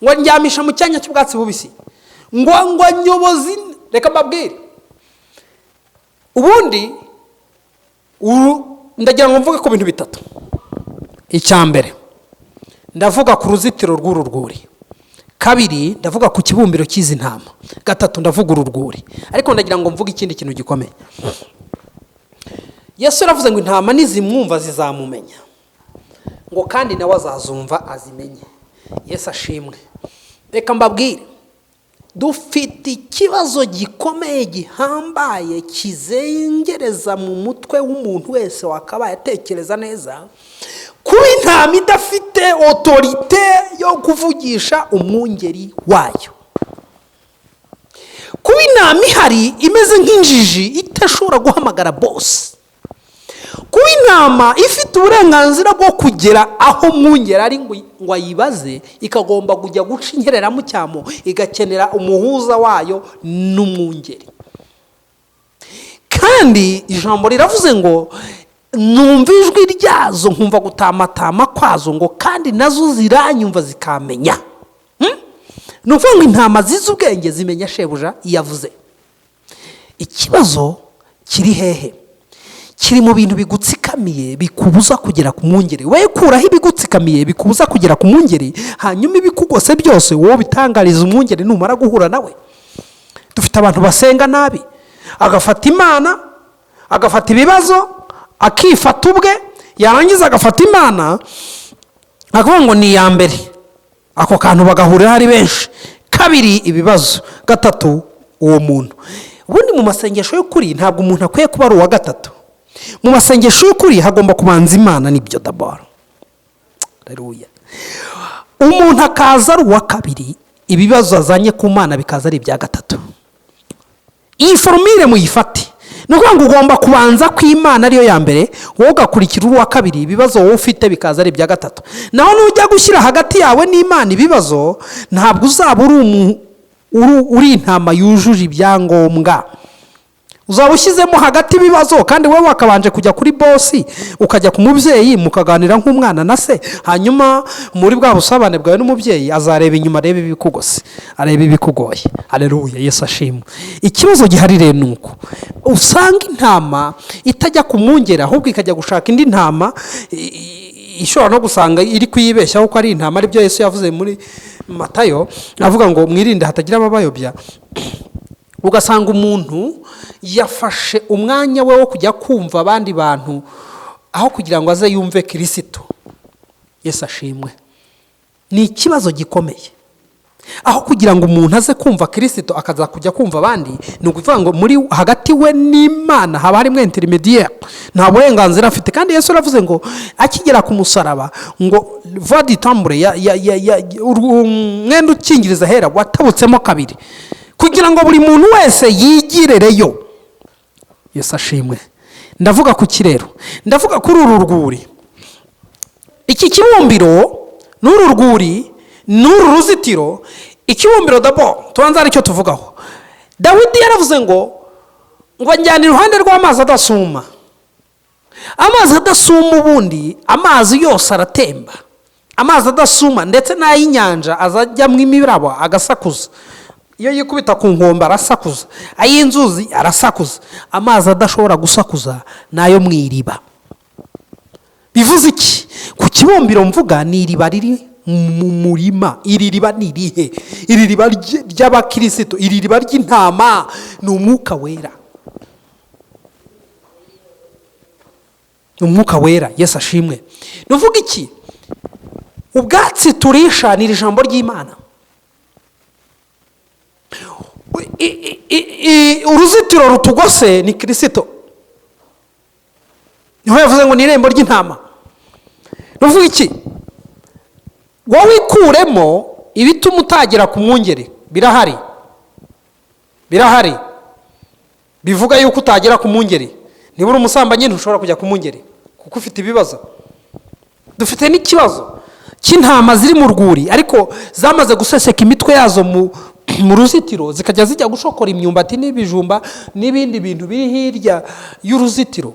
ngo ndyamisha mu cyanya cy'ubwatsi bubisi, ngo nyobozi." Reka mbabwire, ubundi ndagira ngo mvuge ku bintu bitatu. Icya mbere, ndavuga ku ruzitiro rw'uru rwuri. Kabiri, ndavuga ku kibumbiro cy'izi ntama. Gatatu, ndavuga uru rwuri. Ariko ndagira ngo mvuge ikindi kintu gikomeye. Yesu yaravuze ngo intama nizimwumva zizamumenya, ngo kandi nawe azazumva azimenye. Yesu ashimwe. Reka mbabwire, dufite ikibazo gikomeye gihambaye kizengereza mu mutwe w'umuntu wese wakabaye atekereza neza: kuba intama idafite autorité yo kuvugisha umwungeri wayo, kuba intama ihari imeze nk'injiji idashobora guhamagara boss, kuba intama ifite uburenganzira bwo kugera aho mwungeri ari ngo ayibaze, ikagomba kujya guca inkereramucyamo, igakenera umuhuza wayo n'umwungeri. Kandi ijambo riravuze ngo: "Numva ijwi ryazo, nkumva gutamatama kwazo," ngo kandi nazo ziranyumva zikamenya. Ni ukuvuga ngo intama zizi ubwenge zimenya shebuja iyo avuze. Ikibazo kiri hehe? Kiri mu bintu bigutsikamiye, bikubuza kugera ku mwungeri. Wowe kuraho ibigutsikamiye bikubuza kugera ku mwungeri, hanyuma ibikugose byose wowe bitangariza umwungeri numara guhura nawe. Dufite abantu basenga nabi, agafata Imana, agafata ibibazo, akifata ubwe, yarangiza agafata Imana akavuga ngo ni iya mbere. Ako kantu bagahurira ari benshi. Kabiri, ibibazo. Gatatu, uwo muntu. Ubundi mu masengesho y'ukuri ntabwo umuntu akwiye kuba ari uwa gatatu. Mu masengesho y'ukuri hagomba kubanza Imana, nibyo d'abord. Haleluya! Umuntu akaza ari uwa kabiri, ibibazo azanye ku Mana bikaza ari ibya gatatu. Iyi formule muyifate. Ni ukuvuga ngo ugomba kubanza ku Imana ariyo ya mbere, wowe ugakurikira uwa kabiri, ibibazo wowe ufite bikaza ari ibya gatatu. Naho nujya gushyira hagati yawe n'Imana ibibazo, ntabwo uzaba uri intama yujuje ibyangombwa. Uzaba ushyizemo hagati ibibazo, kandi wowe wakabanje kujya kuri boss, ukajya ku mubyeyi, mukaganira nk'umwana na se. Hanyuma muri bwa busabane bwawe n'umubyeyi, azareba inyuma, arebe ibikugose, arebe ibikugoye. Aleluya! Yesu ashimwe. Ikibazo gihari rero ni uko usanga intama itajya ku mwungeri, ahubwo ikajya gushaka indi ntama. ishobora no gusanga iri kuyibeshyaho ko ari intama, aribyo Yesu yavuze muri Matayo avuga ngo mwirinde hatagira ababayobya. Ugasanga umuntu yafashe umwanya we wo kujya kumva abandi bantu aho kugira ngo aze yumve Kirisito. Yesu ashimwe. Ni ikibazo gikomeye. Aho kugira ngo umuntu aze kumva Kirisito akaza kujya kumva abandi, ni ukuvuga ngo muri hagati we n'Imana haba harimo intermédiaire, nta burenganzira afite. Kandi Yesu aravuze ngo akigera ku musaraba ngo voile du temple, umwenda ukingiriza ahera watabutsemo kabiri kugira ngo buri muntu wese yigirereyo. Yesu ashimwe. Ndavuga ku kirero, ndavuga kuri uru rwuri, iki kibumbiro n'uru rwuri n'uru ruzitiro. Ikibumbiro d'abord tubanza aricyo tuvugaho. Dawidi yaravuze ngo njyana iruhande rw'amazi adasuma. Amazi adasuma, ubundi amazi yose aratemba. Amazi adasuma, ndetse n'ay'inyanja azajyamo imirabo agasakuza, iyo yikubita ku nkombe arasakuza, ay'inzuzi arasakuza. Amazi adashobora gusakuza ni ayo mu iriba. Bivuze iki? Ku kibumbiro mvuga ni iriba riri mu murima. Iri riba ni irihe? Iri riba ry'abakirisito, iri riba ry'intama ni Umwuka Wera, ni Umwuka Wera. Yesu ashimwe. Ni uvuga iki? Ubwatsi turisha ni iri jambo ry'Imana. Uruzitiro rutugose ni Kirisito, niho yavuze ngo ni irembo ry'intama. Ni uvuga iki? Wowe ikuremo ibituma utagera ku mwungeri. Birahari, birahari bivuga yuko utagera ku mwungeri. Niba uri umusambanyi, ntushobora kujya ku mwungeri kuko ufite ibibazo. Dufite n'ikibazo cy'intama ziri mu rwuri ariko zamaze guseseka imitwe yazo mu ruzitiro, zikajya zijya gushokora imyumbati n'ibijumba n'ibindi bintu biri hirya y'uruzitiro.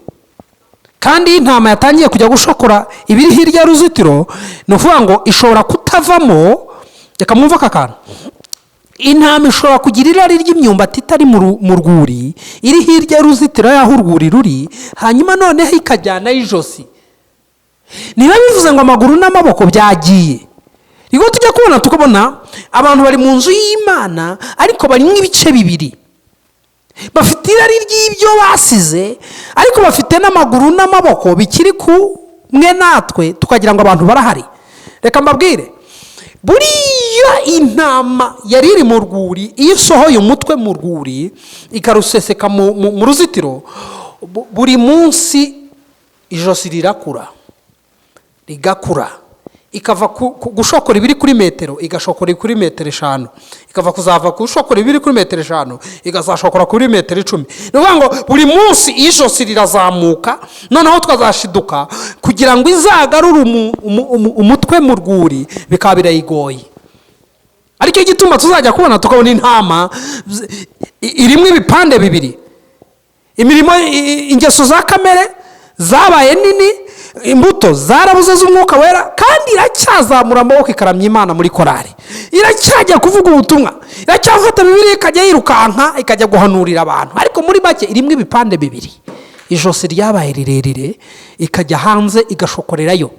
Kandi iyo intama yatangiye kujya gushokora ibiri hirya y'uruzitiro, ni ukuvuga ngo ishobora kutavamo. Reka mwumve aka kantu: intama ishobora kugira irari ry'imyumbati itari mu rwuri, iri hirya y'uruzitiro y'aho urwuri ruri, hanyuma noneho ikajyanayo ijosi. Niba bivuze ngo amaguru n'amaboko byagiye. Nibwo tujya kubona tukabona abantu bari mu nzu y'Imana ariko barimo ibice bibiri. Bafite irari ry'ibyo basize, ariko bafite n'amaguru n'amaboko bikiri kumwe natwe, tukagira ngo abantu barahari. Reka mbabwire, buriya intama yari iri mu rwuri, iyo isohoye umutwe mu rwuri ikaruseseka mu ruzitiro, buri munsi ijosi rirakura, rigakura, ikava gushokora ibiri kuri metero igashokora kuri metero 5, ikava kuzava gushokora ibiri kuri metero 5 ikazashokora kuri metero 10. Ni ukuvuga ngo buri munsi ijosi rirazamuka, noneho tukazashiduka kugira ngo izagarure umutwe mu rwuri bikaba birayigoye. Aricyo gituma tuzajya kubona tukabona intama irimo ibipande bibiri. Imirimo, ingeso za kamere zabaye nini, imbuto zarabuze z'Umwuka Wera, kandi iracyazamura amaboko ikaramya Imana muri korari, iracyajya kuvuga ubutumwa, iracyafata Bibiliya ikajya yirukanka ikajya guhanurira abantu, ariko muri make irimo ibipande bibiri. Ijosi ryabaye rirerire, ikajya hanze igashokorerayo.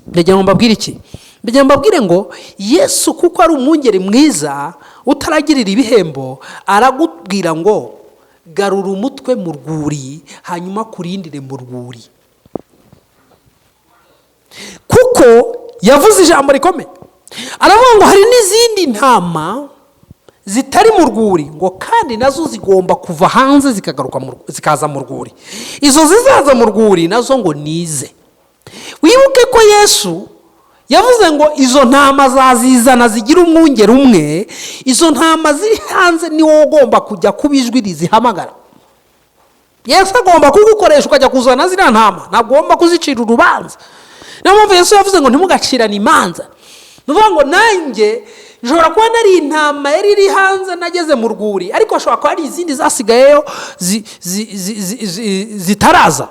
Ndagira ngo mbabwire iki? Ndagira ngo mbabwire ngo Yesu, kuko ari umwungeri mwiza utaragirira ibihembo, aragubwira ngo garura umutwe mu rwuri, hanyuma kurindire mu rwuri. Kuko yavuze ijambo rikomeye, aravuga ngo hari n'izindi ntama zitari mu rwuri, ngo kandi nazo zigomba kuva hanze zikagaruka zikaza mu rwuri. Izo zizaza mu rwuri nazo ngo nize. Wibuke ko Yesu yavuze ngo izo ntama zazizana zigira umwungeri umwe. Izo ntama ziri hanze ni wowe ugomba kujya kuba ijwi rizihamagara. Yesu agomba kugukoresha ukajya kuzana ziriya ntama, ntabwo ugomba kuzicira urubanza. Niyo mpamvu Yesu yavuze ngo ntimugacirane imanza. Ni ukuvuga ngo nanjye nshobora kuba nari intama yari iri hanze nageze mu rwuri, ariko hashobora kuba hari izindi zasigayeyo zitaraza.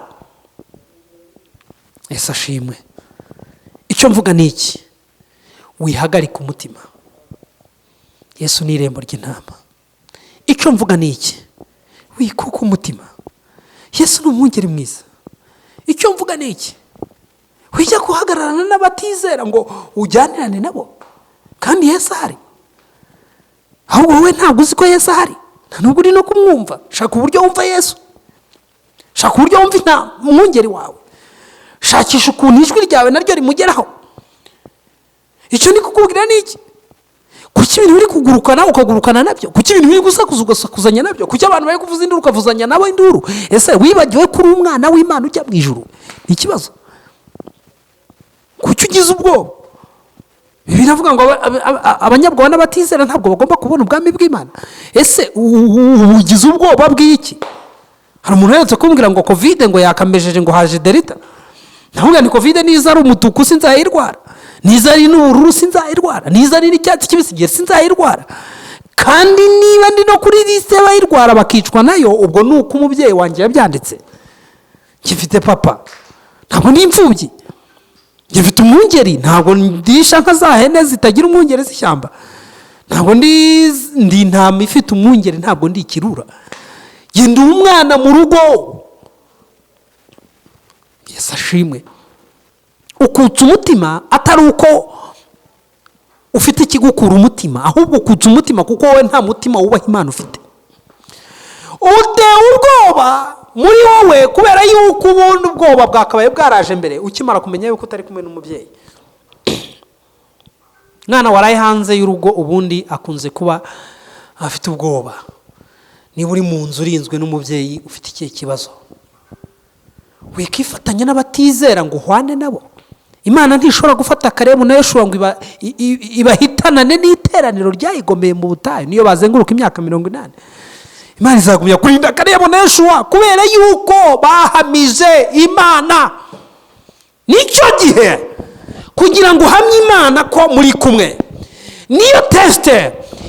Yesu ashimwe. Icyo mvuga ni iki? Wihagarike umutima, Yesu ni irembo ry'intama. Icyo mvuga ni iki? Wikuke umutima, Yesu ni umwungeri mwiza. Icyo mvuga ni iki? Wijya guhagararana n'abatizera ngo ujyanirane nabo kandi Yesu ahari. Ahubwo wowe ntabwo uzi ko Yesu ahari, nta nubwo uri no kumwumva. Shaka uburyo wumva Yesu, shaka uburyo wumva intama umwungeri wawe, shakisha ukuntu ijwi ryawe naryo rimugeraho. Icyo ni kukubwira ni iki? Kuki ibintu biri kugurukana ukagurukana nabyo? Kuki ibintu biri gusakuza ugasakuzanya nabyo? Kuki abantu bari kuvuza induru ukavuzanya nabo induru? Ese wibagiwe ko uri umwana w'Imana ujya mu ijuru? Ni ikibazo. Kuki ugize ubwoba? Biravuga ngo abanyabwoba n'abatizera ntabwo bagomba kubona ubwami bw'Imana. Ese ugize ubwoba bw'iki? Hari umuntu uherutse kumbwira ngo COVID ngo yakamejeje, ngo haje Delta. Ndavuga ni COVID niza ari umutuku sinzayirwara, niza ari n'ubururu sinzayirwara, niza ari n'icyatsi kibisi ngiye sinzayirwara. Kandi niba ndi no kuri liste y'abayirwara bakicwa nayo, ubwo ni uko umubyeyi wanjye yabyanditse. Ngifite papa, ntabwo ndi imfubyi. Ngifite umwungeri, ntabwo ndisha nka za hene zitagira umwungeri z'ishyamba. Ntabwo ndi intama ifite umwungeri, ntabwo ndi ikirura. Genda umwana mu rugo. Yesu ashimwe. Ukutsa umutima atari uko ufite ikigukura umutima, ahubwo ukutsa umutima kuko wowe nta mutima wubaha Imana ufite. Utewe ubwoba muri wowe kubera yuko ubundi ubwoba bwakabaye bwaraje mbere ukimara kumenya yuko utari kumwe n'umubyeyi. Mwana waraye hanze y'urugo ubundi akunze kuba afite ubwoba. Niba uri mu nzu urinzwe n'umubyeyi, ufite ikihe kibazo? Wikifatanya n'abatizera ngo uhwane nabo. Imana ntishobora gufata Karebu na Yoshuwa ngo ibahitanane n'iteraniro ryayigomeye mu butayu. Niyo bazenguruka imyaka 80, Imana izagumya kurinda Karebu na Yoshuwa kubera yuko bahamije Imana. Nicyo gihe kugira ngo uhamye Imana ko muri kumwe. Niyo test,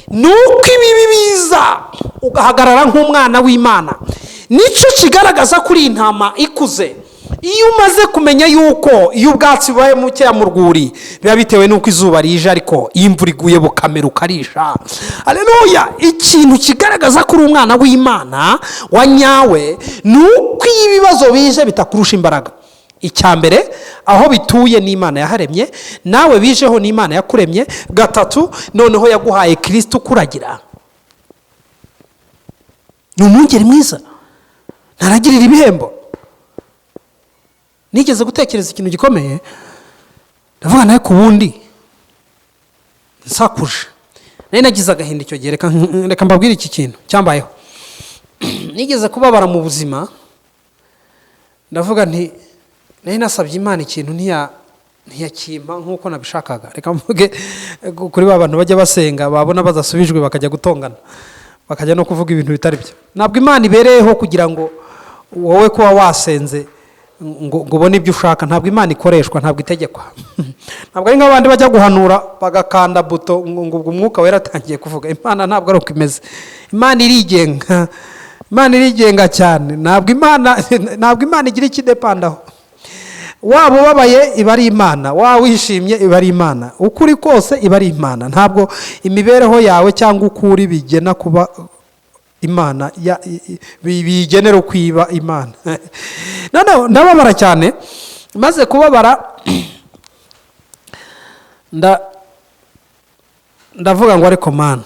ni uko ibibi biza ugahagarara nk'umwana w'Imana. Nicyo kigaragaza ko uri intama ikuze. Iyo umaze kumenya yuko iyo ubwatsi bubaye mukeya mu rwuri biba bitewe n'uko izuba rije, ariko iyo imvura iguye bukamera ukarisha. Aleluya! Ikintu kigaragaza ko uri umwana w'Imana wa nyawe ni uko iyo ibibazo bije bitakurusha imbaraga. Icya mbere, aho bituye n'Imana yaharemye, nawe bijeho n'Imana yakuremye. Gatatu, noneho yaguhaye Kirisito ukuragira, ni umwungeri mwiza, ntaragirira ibihembo. Nigeze gutekereza ikintu gikomeye, ndavuga nawe ku wundi nsakuje, nari nagize agahinda icyo gihe. Reka mbabwire iki kintu cyambayeho. Nigeze kubabara mu buzima, ndavuga nti nari nasabye Imana ikintu ntiyakimpa nk'uko nabishakaga. Reka mvuge kuri ba bantu bajya basenga, babona badasubijwe bakajya gutongana, bakajya no kuvuga ibintu bitari byo. Ntabwo Imana ibereyeho kugira ngo wowe kuba wasenze ngo ubone ibyo ushaka. Ntabwo Imana ikoreshwa, ntabwo itegekwa. Ntabwo ari nk'abandi bajya guhanura bagakanda buto ngo ubwo Umwuka Wera atangiye kuvuga. Imana ntabwo ari uko imeze. Imana irigenga, Imana irigenga cyane. Ntabwo Imana igira icyo idepandaho. Waba ubabaye iba ari Imana, waba wishimye iba ari Imana, uko uri kose iba ari Imana. Ntabwo imibereho yawe cyangwa uko uri bigena kuba Imana, bigenera uko iba Imana. Noneho ndababara cyane. Maze kubabara, ndavuga ngo ariko Mana,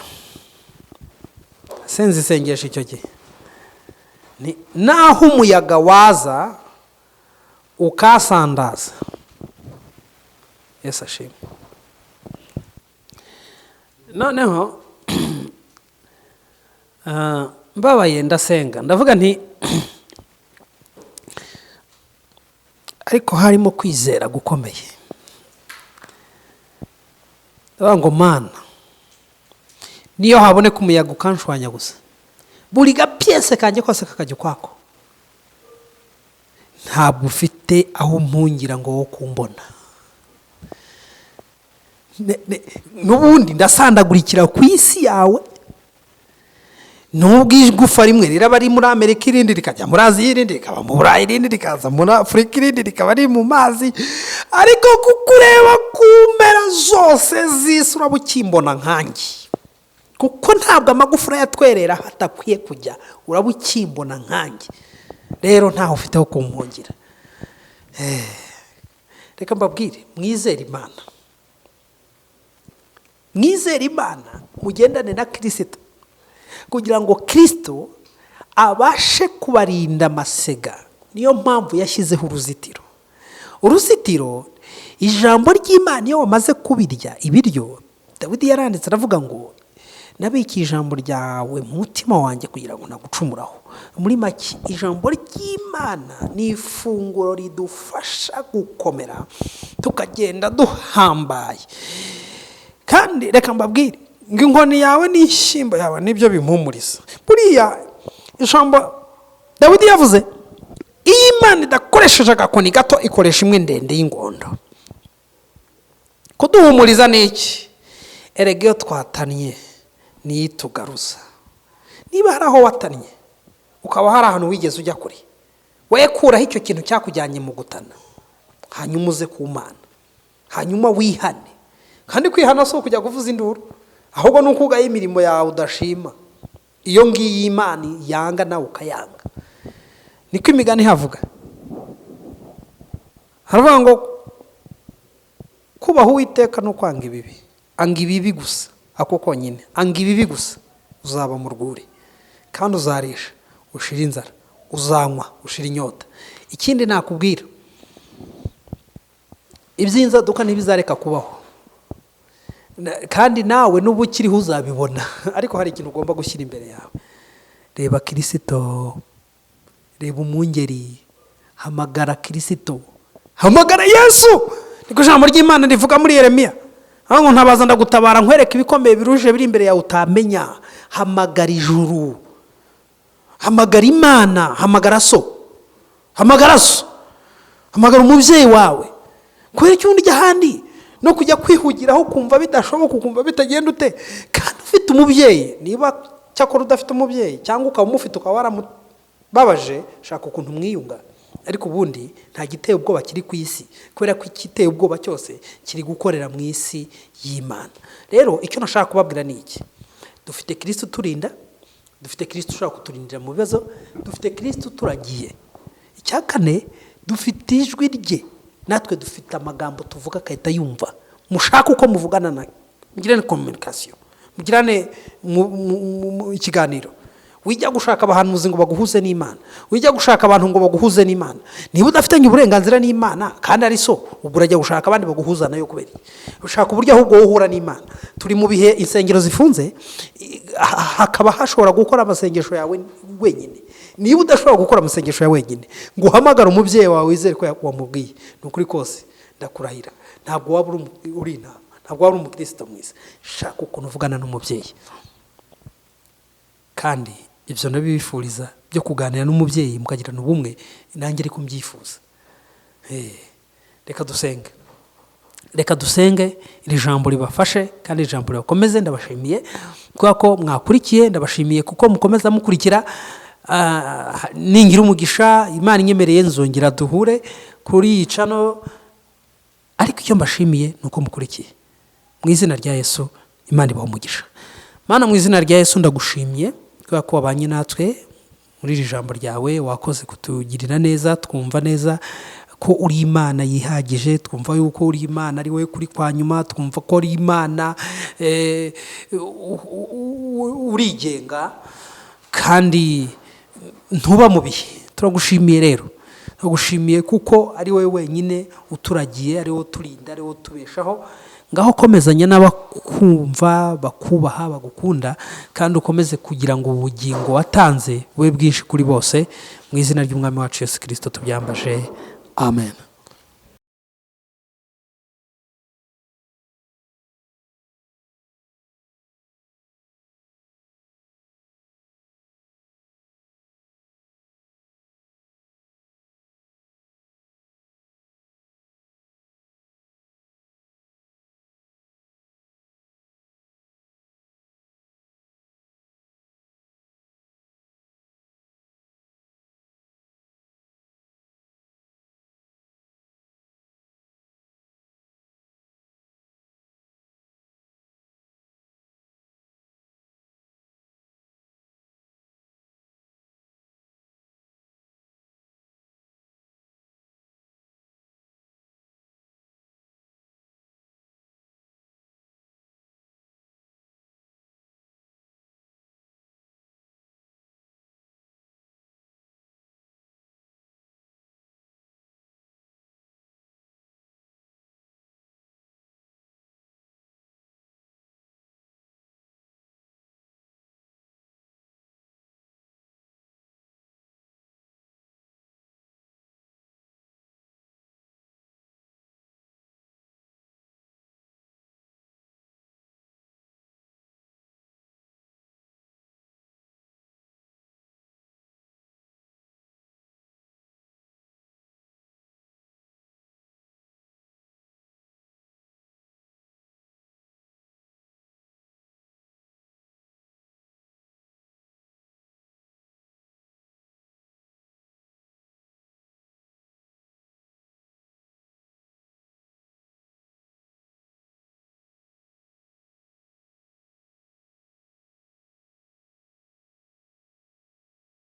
senze isengesho icyo gihe. Ni naho umuyaga waza ukasandaza. Yesu ashimwe. Noneho mbabaye, ndasenga, ndavuga nti ariko harimo kwizera gukomeye. Ndavuga ngo Mana, niyo haboneka umuyaga ukanshwanya gusa, buri gapiyese kanjye kose kakajya ukwako, ntabwo ufite aho umpungira ngo wo kumbona. N'ubundi ndasandagurikira ku isi yawe, nubwo igufa rimwe riraba ari muri Amerika, irindi rikajya muri Aziya, irindi rikaba mu Burayi, irindi rikaza muri Afurika, irindi rikaba ari mu mazi, ariko kukureba ku mpera zose z'isi uraba ukimbona nkanjye, kuko ntabwo amagufa urayatwerera aho atakwiye kujya. Uraba ukimbona nkanjye. Rero ntaho ufite ho kumpungira. Reka mbabwire, mwizere Imana, mwizere Imana, mugendane na Kirisito kugira ngo Kirisito abashe kubarinda amasega. Niyo mpamvu yashyizeho uruzitiro. Uruzitiro, ijambo ry'Imana, iyo wamaze kubirya ibiryo, Dawidi yaranditse aravuga ngo: "Nabikiye ijambo ryawe mu mutima wanjye kugira ngo nagucumuraho." Muri make, ijambo ry'Imana ni ifunguro ridufasha gukomera, tukagenda duhambaye. Kandi reka mbabwire ngo inkoni yawe n'ishyimbo yawe nibyo bimpumuriza. Buriya ijambo Dawidi yavuze, iyo Imana idakoresheje agakoni gato, ikoresha imwe ndende y'ingondo. Kuduhumuriza ni iki? Erega iyo twatannye niyo itugaruza. Niba hari aho watannye, ukaba hari ahantu wigeze ujya kure, we kuraho icyo kintu cyakujyanye mu gutana, hanyuma uze ku Mana, hanyuma wihane. Kandi kwihana si ukujya kuvuza induru, ahubwo ni uko ugaye imirimo yawe udashima, iyo ngiyo Imana yanga nawe ukayanga. Niko imigani havuga, haravuga ngo kubaha Uwiteka no kwanga ibibi. Anga ibibi gusa, ako konyine, anga ibibi gusa, uzaba mu rwuri kandi uzarisha ushira inzara, uzanywa ushira inyota. Ikindi nakubwira, iby'inzaduka ntibizareka kubaho. Kandi nawe n'ubu ukiriho uzabibona, ariko hari ikintu ugomba gushyira imbere yawe. Reba Kirisito, reba umwungeri, hamagara Kirisito, hamagara Yesu. Niko ijambo ry'Imana rivuga muri Yeremiya, aho ngo: "Ntabaza ndagutabara, nkwereke ibikomeye biruje biri imbere yawe utamenya." Hamagara ijuru, hamagara Imana, hamagara so, hamagara so, hamagara umubyeyi wawe. Kubera icyo ujya ahandi no kujya kwihugiraho, ukumva bidashoboka, ukumva bitagenda ute, kandi ufite umubyeyi? Niba cyakora udafite umubyeyi, cyangwa ukaba umufite ukaba waramubabaje, shaka ukuntu mwiyunga. Ariko ubundi nta giteye ubwoba kiri ku isi, kubera ko igiteye ubwoba cyose kiri gukorera mu isi y'Imana. Rero icyo nashaka kubabwira ni iki: dufite Kirisito uturinda, dufite Kirisito ushobora kuturindira mu bibazo, dufite Kirisito uturagiye. Icya kane, dufite ijwi rye, natwe dufite amagambo tuvuga agahita yumva. Mushake uko muvugana nawe, mugirane communication, mugirane ikiganiro. Wijya gushaka abahanuzi ngo baguhuze n'Imana, wijya gushaka abantu ngo baguhuze n'Imana. Niba udafitanye uburenganzira n'Imana kandi ari so, ubwo urajya gushaka abandi baguhuza nayo kubera iki? Ushaka uburyo ahubwo wowe uhura n'Imana. Turi mu bihe insengero zifunze, hakaba hashobora gukora amasengesho yawe wenyine. Niba udashobora gukora amasengesho yawe wenyine ngo uhamagare umubyeyi wawe, wizere ko wamubwiye, ni ukuri kose ndakurahira, ntabwo waba uri intama, ntabwo waba uri umukristo mwiza. Shaka ukuntu uvugana n'umubyeyi. Kandi ibyo ndabibifuriza byo kuganira n'umubyeyi mukagirana ubumwe, nanjye ariko mbyifuza. Reka dusenge, reka dusenge. Iri jambo ribafashe kandi iri jambo ribakomeze. Ndabashimiye kubera ko mwakurikiye, ndabashimiye kuko mukomeza mukurikira. Ningira umugisha, Imana inyemereye, nzongera duhure kuri iyi channel. Ariko icyo mbashimiye ni uko mukurikiye. Mu izina rya Yesu, Imana ibaha umugisha. Mana, mu izina rya Yesu, ndagushimye kubera ko wabanye natwe muri iri jambo ryawe. Wakoze kutugirira neza, twumva neza ko uri Imana yihagije, twumva yuko uri Imana ari wowe kuri kwa nyuma, twumva ko uri Imana urigenga kandi ntuba mu bihe. Turagushimiye rero, turagushimiye kuko ari wowe wenyine uturagiye, ari wowe uturinda, ari wowe utubeshaho. Ngaho komezanya n'abakumva, bakubaha, bagukunda, kandi ukomeze kugira ngo ubugingo watanze bube bwinshi kuri bose. Mu izina ry'Umwami wacu Yesu Kirisito tubyambaje, amen.